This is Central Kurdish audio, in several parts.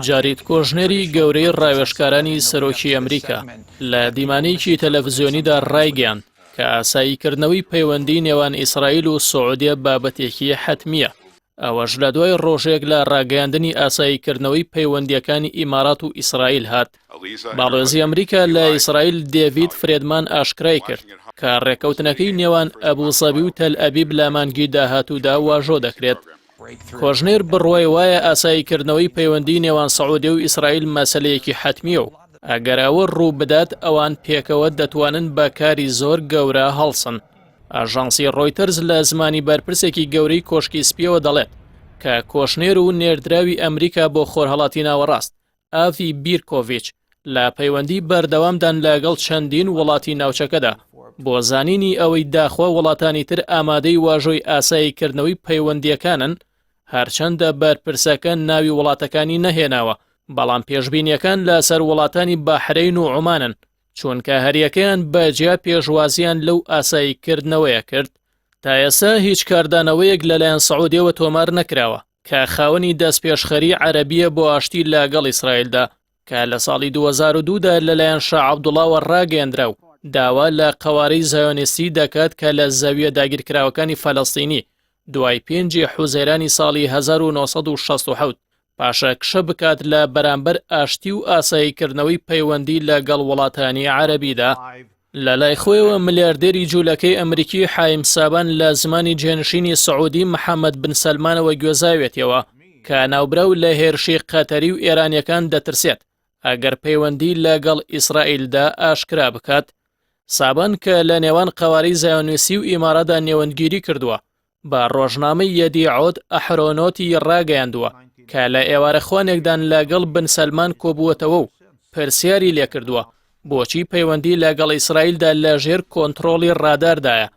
جارید کۆشنێری گەورەی ڕاوێژکارانی سەرۆکی ئەمریکا لە دیمانەیەکی تەلەڤزیۆنیدا ڕایگەیاند کە ئاساییکردنەوەی پەیوەندی نێوان ئیسرائیل و سعودیە بابەتێکی حەتمییە، ئەوەش لە دوای ڕۆژێک لە ڕاگەیاندنی ئاساییکردنەوەی پەیوەندییەکانی ئیمارات و ئیسرائیل هات. باڵێۆزی ئەمریکا لە ئیسرائیل دێڤید فرێدمان ئاشکرای کرد کە ڕێککەوتنەکەی نێوان ئەبوزەبی و تەلئەبیب لە مانگی داهاتوودا واژۆ دەکرێت. کۆشنێر بڕوای وایە ئاساییکردنەوەی پەیوەندی نێوان سعودیە و ئیسرائیل مەسەلەیەکی حەتمییە و ئەگەر ئەوە ڕوو بدات ئەوان پێکەوە دەتوانن بە کاری زۆر گەورە هەڵسن. ئاژانسی ڕۆیتەرز لە زمانی بەرپرسێکی گەورەی کۆشکی سپیەوە دەڵێت کە کۆشنێر و نێردراوی ئەمریکا بۆ خۆرهەڵاتی ناوەڕاست ئاڤی بیرکۆڤیچ لە پەیوەندی بەردەوامدان لەگەڵ چەندین وڵاتی ناوچەکەدا بۆ زانینی ئەوەی داخوا وڵاتانی تر ئامادەی واژۆی ئاساییکردنەوەی پەیوەندییەکانن، هەرچەندە بەرپرسەکە ناوی وڵاتەکانی نەهێناوە، بەڵام پێشبینییەکان لەسەر وڵاتانی بەحرەین و عومانن، چونکە هەریەکەیان بە جیا پێشوازییان لەو ئاساییکردنەوەیە کرد. تا ئێستا هیچ کاردانەوەیەک لەلایەن سعودیەوە تۆمار نەکراوە. کە خاوەنی دەستپێشخەری عەرەبییە بۆ ئاشتی لەگەڵ ئیسرائیلدا، کە لە ساڵی 2002 دا لەلایەن شا عەبدوڵاوە ڕاگەیەندرا و داوا لە قەوارەی زایۆنیستی دەکات کە لە زەویە داگیرکراوەکانی فەلەستینی دوای پێنجی حوزەیرانی ساڵی 1967 پاشەکشە بکات لە بەرامبەر ئاشتی و ئاساییکردنەوەی پەیوەندی لەگەڵ وڵاتانی عەرەبیدا. لە لای خۆیەوە ملیاردێری جوولەکەی ئەمریکی حایم سابان لە زمانی جێنشینی سعودی محەممەد بن سەلمانەوە گوێزاوێتیەوە کە ناوبراو لە هێرشی قەتەری و ئێرانیەکان دەترسێت ئەگەر پەیوەندی لەگەڵ ئیسرائیلدا ئاشکرا بکات. سابان کە لە نێوان قەوارەی زایۆنیستی و ئیمارادا نێوەندگیری کردووە بە ڕۆژنامەی یەدیعۆت ئەحرۆنۆتی ڕاگەیاندووە کە لە ئێوارەخوانێکدان لەگەڵ بن سەلمان کۆبووەتەوە و پرسیاری لێکردووە بۆچی پەیوەندی لەگەڵ ئیسرائیلدا لە ژێر کۆنترۆڵی ڕاداردایە،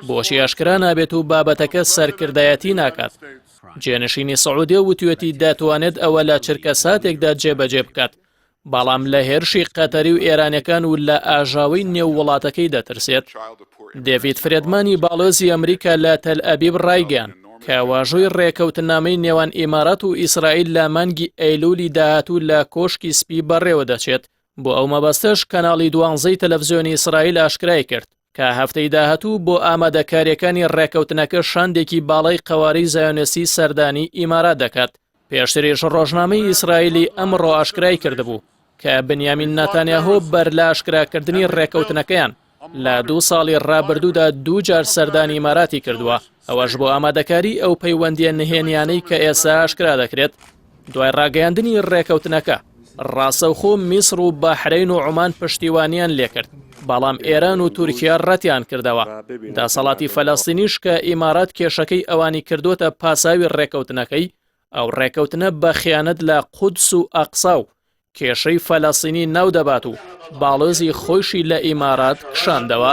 بۆچی ئاشکرا نابێت و بابەتەکە سەرکردایەتی ناکات. جێنشینی سعودیە وتوێتی دەتوانێت ئەوە لە چرکەساتێکدا جێبەجێ بکات، بەڵام لە هێرشی قەتەری و ئێرانەکان و لە ئاژاوەی نێو وڵاتەکەی دەترسێت. دێڤید فرێدمانی باڵۆزی ئەمریکا لە تەل ئەبیب ڕایگەیاند کە واژۆی ڕێکەوتنامەی نێوان ئیمارات و ئیسرائیل لە مانگی ئەیلولی داهاتوو لە کۆشکی سپی بەڕێوە دەچێت، بۆ ئەو مەبەستەش کەناڵی دوانزەی تەلەفزیۆنی ئیسرائیل ئاشکرای کرد کە هەفتەی داهاتوو بۆ ئامادەکارییەکانی ڕێکەوتنەکە شاندێکی باڵای قەوارەی زایۆنیستی سەردانی ئیمارات دەکات. پێشتریش ڕۆژنامەی ئیسرائیلی ئەمڕۆ ئاشکرای کردبوو کە بنیامین ناتانیاهۆ بەر لە ئاشکراکردنی ڕێکەوتنەکەیان لە دوو ساڵی ڕابردوودا دوو جار سەردانی ئیماراتی کردووە، ئەوەش بۆ ئامادەکاری ئەو پەیوەندییە نهێنیانەی کە ئێستا ئاشکرا دەکرێت. دوای ڕاگەیاندنی ڕێکەوتنەکە، ڕاستەوخۆ میسڕ و بەحرەین و عومان پشتیوانیان لێکرد، بەڵام ئێران و تورکیا ڕەتیان کردەوە. دەسەڵاتی فەلەستینیش کە ئیمارات کێشەکەی ئەوانی کردووەتە پاساوی ڕێکەوتنەکەی، ئەو ڕێکەوتنە بە خیانەت لە قودس و ئەقسا و کێشەی فەلەستینی ناو دەبات و باڵۆزی خۆیشی لە ئیمارات کشاندەوە.